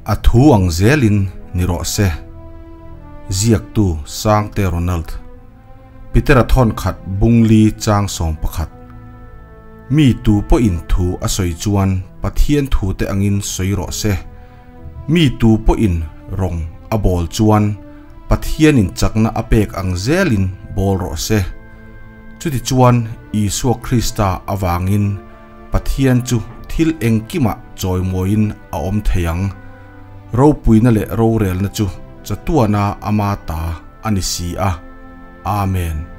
A thu ang zelin ni rawh se. Ziaktu Sangte Ronald. Petera thawn khat Bungli chang 11. Mi tu pawhin thu a sawi chuan Pathian thu te angin sawi rawh se. Mi tu pawhin rawng a bawl chuan Pathianin chakna a pek ang zelin bawl rawh se. Chuti chuan Isua Krista avangin Pathian chu thil engkimah chawimawiin a awm thei ang. Ropuina leh rorelna chu chatuana ama ta a ni si a. Amen.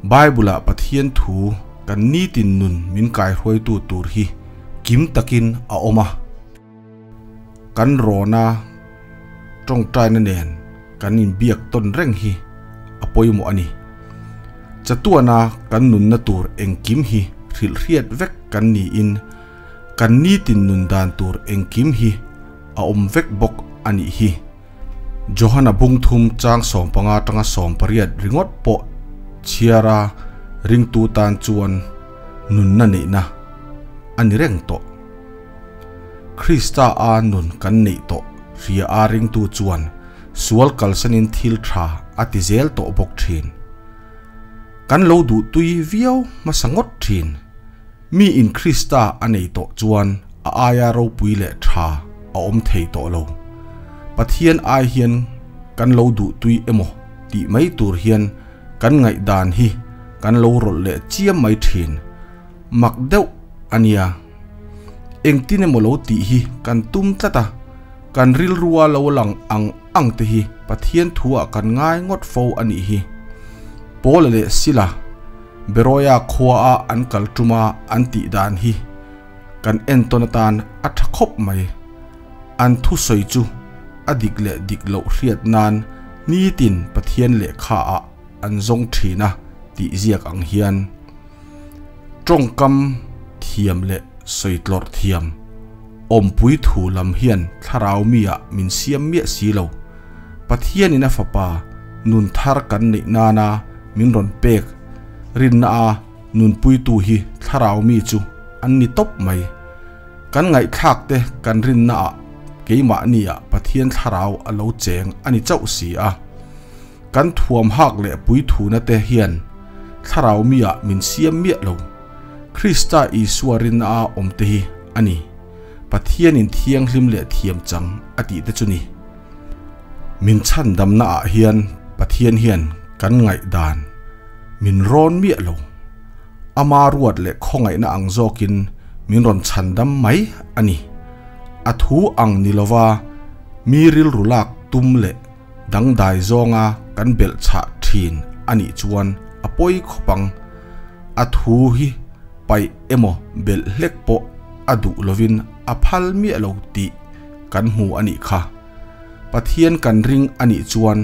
Bible-ah Pathian thu kan nitin nun min kaihruaitu tur hi kim takin a awm a. Kan rawna tawngtaina nen kan inbiak tawn reng hi a pawimawh a ni. Chatuana kan nunna tur engkim hi hrilhhriat vek kan niin kan nitin nun dan tur engkim hi a awm vek bawk a nih hi. Johana bung thum chang 15 atanga 18 ringawt pawh chhiara ringtu tan chuan nunna neihna a ni reng tawh. Krista a nun kan neih tawh hria a ringtu chuan sual kalsanin thil tha a ti zel tawh bawk thin. Kan lo duh tui viau hmasa ngawt thin. Mi in Krista a nei tawh chuan a aia ropui leh tha a awm thei tawh lo. Pathian ai hian kan lo duh tui emaw tih mai tur hian kan ngaih dan hi kan lo rawlh leh chiam mai thin. Mak deuh ania. Engtin emaw lo tih hi kan tum tlat a. Kan rilrua lo lang ang ang te hi Pathian thu-ah kan ngai ngawt fo a nih hi. Paula leh Sila, Beroia khua-a an kal tuma an tih dan hi kan entawn atan a tha khawp mai. An thusawi chu a dik leh dik loh hriat nan nitin Pathian lehkha-ah an zawng thin a tih ziak ang hian tawngkam thiam leh sawi tlawrh thiam awmpui thu lam hian thlarau mi-ah min siam miah si lo. Pathianin a fapa nun thar kan neih nana min rawn pek rinna a nunpuitu hi thlarau mi chu an ni tawp mai. Kan ngaihthlak te kan rinna ah keimahni-ah Pathian thlarau a lo cheng a ni chauh si a. Kan thuam hak leh puithuna te hian thlarau mi-ah min siam miah lo. Krista Isua rinna a awm te hi a ni. Pathianin thianghlim leh thiam chang a tih te chu ni. Min chhandamna ah hian Pathian hian kan ngaihdan min rawn miah lo. Ama ruat leh khawngaihna ang zawkin min rawn chhandam mai a ni. A thu ang ni lova mi rilru lak tum leh dangdai zawnga kan belh chhah thin a nih chuan a pawi khawp ang. A thu hi paih emaw belh hlek pawh a duh lovin a phal miah lo tih kan hmu a nih kha. Pathian kan ring a nih chuan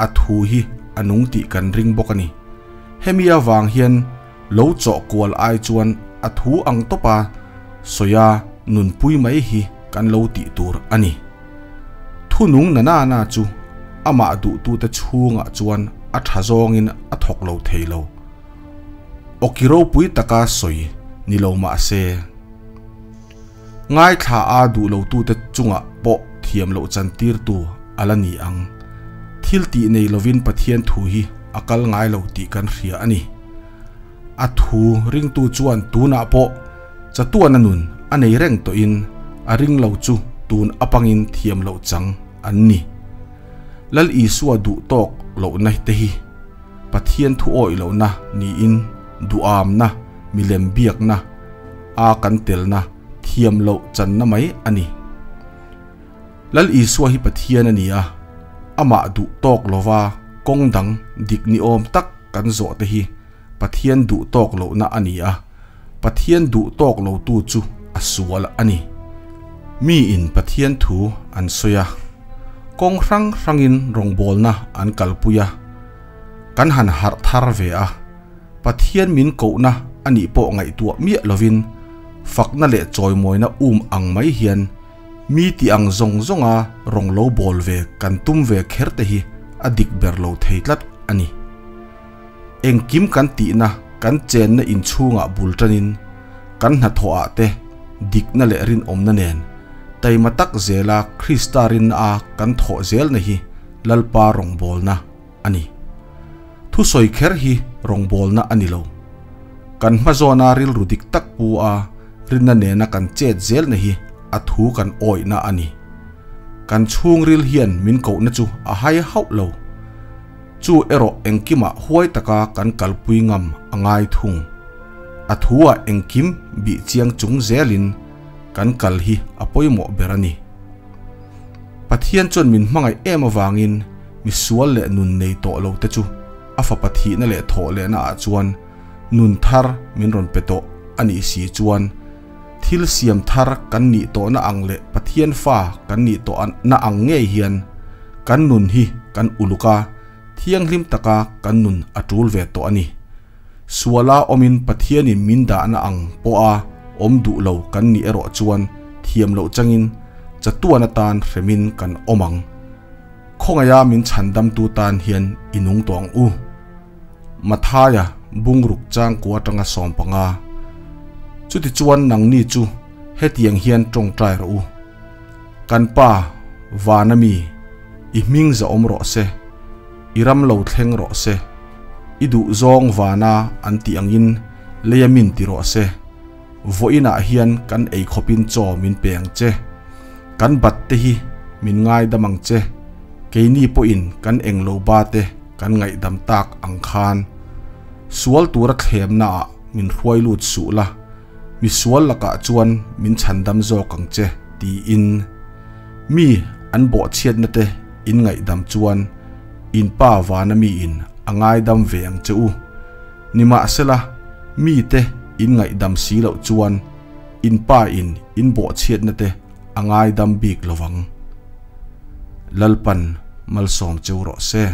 a thu hi a nung tih kan ring bawk a ni. Hemi avang hian lo chawh kual ai chuan a thu ang tawpa sawia nunpui mai hi kan lo tih tur a ni. Thu nung na na na chu amah duhtute chhungah chuan a tha zawngin a thawk lo thei lo. Awki ropui taka sawi ni lo mah se. Ngaithla a duh lotute chungah pawh thiam loh chantirtu a la ni ang. Thil tih nei lovin Pathian thu hi a kal ngai lo tih kan hria a ni. A thu ringtu chuan tunah pawh chatuana nun a nei reng tawhin a ring lo chu tun apangin thiam loh chang an ni. Lal Isua duh tawk lohna te hi Pathian thu awih lohna niin duhamna, milem biakna a kan telna thiam loh channa mai a ni. Lal Isua hi Pathian a ni a, amah duh tawk lova kawng dang dik ni awm tak kan zawh te hi Pathian duh tawk lohna a ni a, Pathian duh tawk lotu chu a sual a ni. Miin Pathian thu an sawi a, kawng hrang hrangin rawngbawlna an kalpui a, kan han harh thar ve a, Pathian min kohna a nih pawh ngaihtuah miah lovin fakna leh chawimawina um ang mai hian mi tih ang zawng zawnga rawng lo bawl ve kan tum ve kher te hi a dik ber lo thei tlat a ni. Engkim kan tihna kan chenna inchhungah bul tanin kan hnathawhah te dikna leh rinawmna nen Taima tak zela Krista rinna a kan thawh zelna hi Lalpa rawngbawlna a ni. Thusawi kher hi rawngbawlna a ni lo. Kan hmazawna rilru dik tak pu a rinna nena kan chet zelna hi a thu kan awihna a ni. Kan chhungril hian min kohna chu a hai hauh lo. Chu erawh engkimah huai taka kan kalpui ngam a ngai thung. A thua engkim bih chiang chung zelin kan kal hi a pawimawh ber a ni. Pathian chuan min hmangaih em avangin mi sual leh nun nei tawh lo te chu a fapa thihna leh thawh lehna ah chuan nun thar min rawn pe tawh a nih si chuan thil siam thar kan nih tawhna ang leh Pathian fa kan nih tawhna ang ngei hian kan nun hi kan uluk a, thianghlim taka kan nun a tul ve tawh a ni. Suala awmin Pathianin min dahna ang pawha awm duh lo kan nih erawh chuan thiam loh changin chatuan atan hremin kan awm ang. Khawngaiha min chhandamtu tan hian i nung tawh ang u. Mathaia bungruk changkua atanga 15. Chutichuan nangni chu hetiang hian tawngtai rawh u. Kan Pa, vana mi, i hming za awm rawh se, i ram lo thleng rawh se, i duh zawng vana an tih angin leia min ti rawh se. Vawiinah hian kan ei khawpin chaw min pe ang che. Kan bat te hi min ngaidam ang che. Keini pawhin kan englo ba te kan ngaihdam tak ang khan. Sual tura thlemnaah min hruai lut suh la, mi sual lakah chuan min chhandam zawk ang che tiin. Mi an bawhchhiatna te in ngaihdam chuan in Pa vana miin a ngaidam ve ang che u. Nimahsela, mite in ngaihdam si loh chuan in Pa in in bawhchhiatna te a ngaidam bik lovang. Lalpan malsawm cheu rawh se.